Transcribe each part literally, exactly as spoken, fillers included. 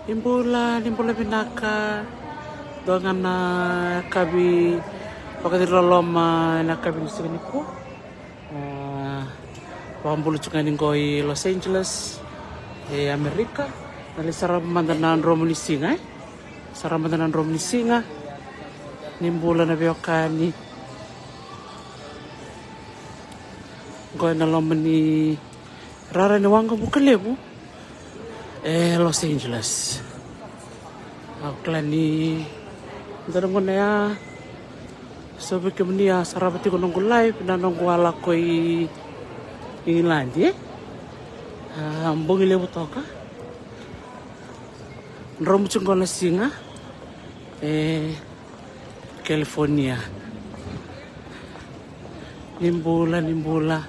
Ni bula, ni bula vinaka. Dua ga na yakavi vakaciriloloma ena yakavi ni siga nikua. A, vakabula tu ga yani qo i Los Angeles, e Amerika. Na lai sarava mada na dromu ni siga, e? Sarava mada na dromu ni siga. Ni bula na veiwekani. Qo ena loma ni rara ni waqavuka levu e Los Angeles. Au kila ni dua na gauna ya, so vei kemuni a sarava tiko noqu live, na noqu a lako i Igiladi, e? A, bogi levu toka. Dromu tiko qo na siga e California. Ni bula, ni bula.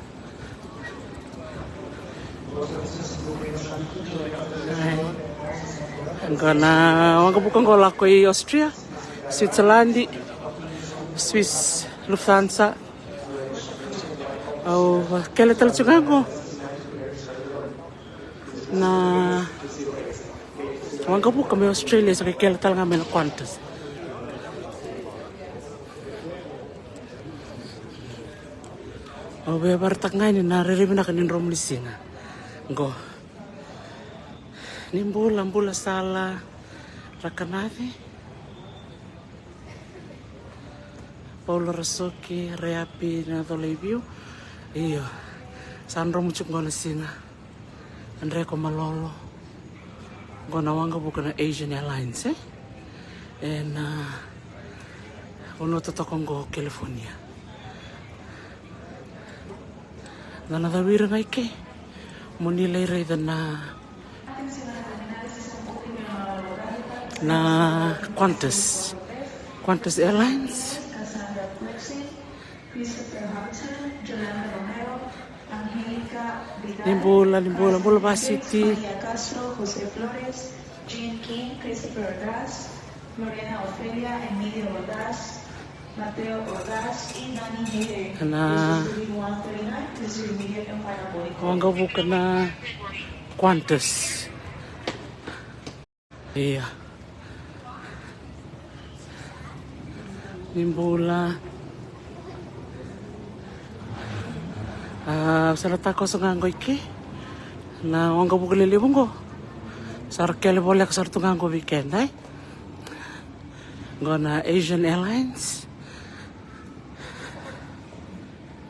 Qo na waqavuka qo lako i Austria, Switzerland, Swiss, Lufthansa. Au kele tale tu ga qo na waqavuka mai Australia, sa qai kele tale ga mai na Qantas. Au via vakaraitaka ga yani na rairai vinaka ni dromu ni siga qo. Ni bula, bula sala Rakanaci. Paula Rasoki, Reapi na Colaiviu. Io, sa dromu tiko qo na siga. Dreko Malolo. Qo na waqavuka na Asian Airlines, e? Ena vanua totoka qo California. Da na cavuira ga i ke mo ni lai raica na, na Qantas, Qantas Airlines. Ni bula, ni bula, bula Vasiti. Jean King, Christopher Ordaz, Lorena Ofelia, Emilio Ordaz, Mateo Ordaz, and Danny Hayter. Na This is Boeing one thirty-nine. This is your immediate and final boarding call. Waqavuka na Qantas. Ia. Ni bula. A, sa na takoso ga qo i ke na waqavuka lelevu qo. Sa ra kele voleka sara tu ga qo vei keda, e? Qo na Asian Airlines.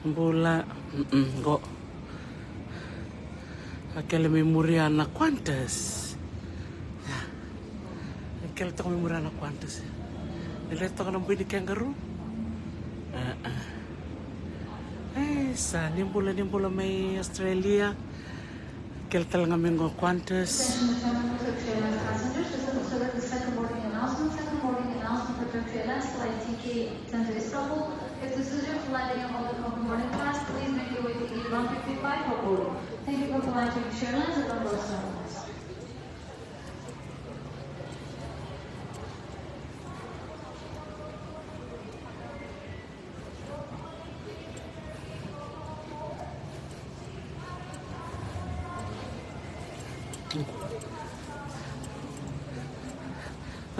Bula, mm, qo. A kele mai muria na Qantas. Ia. A kele toka mai muria na Qantas. Ni lai toka na bui ni kangaroo. A, a. E, sa ni bula, ni bula mai Australia. Kele tale ga mai qo Qantas. Attention, Turkish Airlines passengers, this is the second boarding announcement. Second boarding announcement for Turkish Airlines flight T K ten to Istanbul. If this is your flight and you hold a confirmed boarding pass, please make your way to gate one fifty-five for boarding. Thank you for flying Turkish Airlines and Air Austria.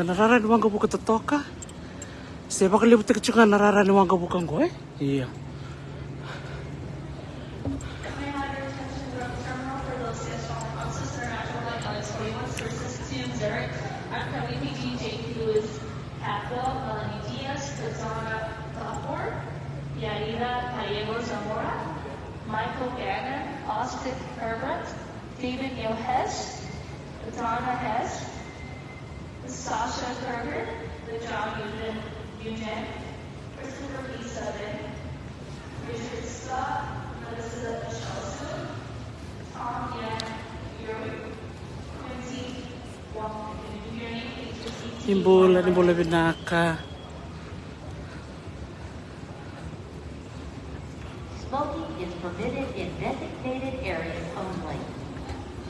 Na rara ni waqavuka totoka. Se vakalevutaki tiko ga na rara ni waqavuka qo, e? Ia. Upcoming P G J P Lewis. Campbell, Melanie Diaz, Rosanna Kapoor, Yanira Gallego Zamora, Michael Gannon, Austin Herbert, David Neil Hess, Donna Hess, Sasha Kerber, John Nugent, Nugent, Christopher P. Sutton, Richard Scott, Melissa Michelle Sue, Tom Yan, Yuri, Quincy Wong, Yuri, Ni bula, ni bula vinaka. Smoking is permitted in designated areas only.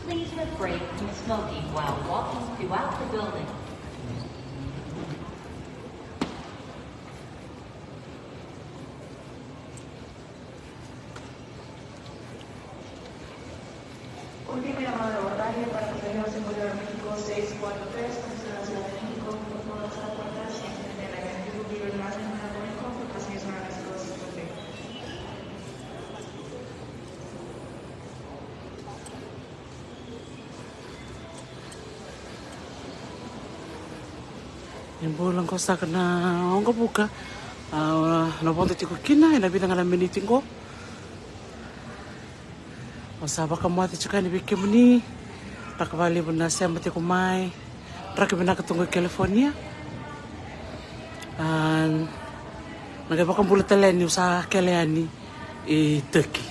Please refrain from smoking while walking throughout the building. Última llamada de abordaje para pasajeros en vuelo aeroméxico E bula qo saka na oqo vuka. A, na vodo tiko kina ena vica ga na miniti qo. Au sa vakamoce tiko yani vei kemuni. Vinaka vakalevu na sema tiko mai. Draki vinaka tu qo i California. A, na qai vakabula tale yani, au sa kele yani i Turkey,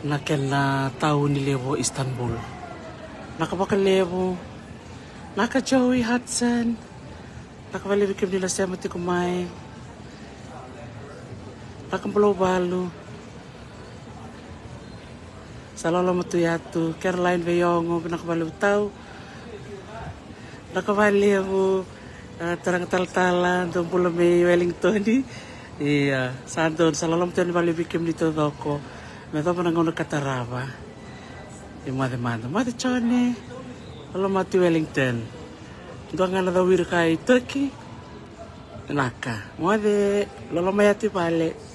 na kena tauni levu o Istanbul. Vinaka vakalevu. Vinaka Joey Hudson. Vinaka vakalevu vei kemuni na sema tiko mai. Vinaka Bula Valu. Sa loloma tu yatu. Caroline Veiogo, vinaka vakalevu tau. Vinaka vakalevu, a, turaga talatala, dou bula mai Wellington. Ia, sa donu, sa loloma tu yani vakalevu vei kemuni taucoko. Me yacova na gauna ka tarava. E moce mada. Moce Jone, loloma tu Wellington. Dua ga na cau ira ka i Turkey. Vinaka. Moce, loloma yatu i vale.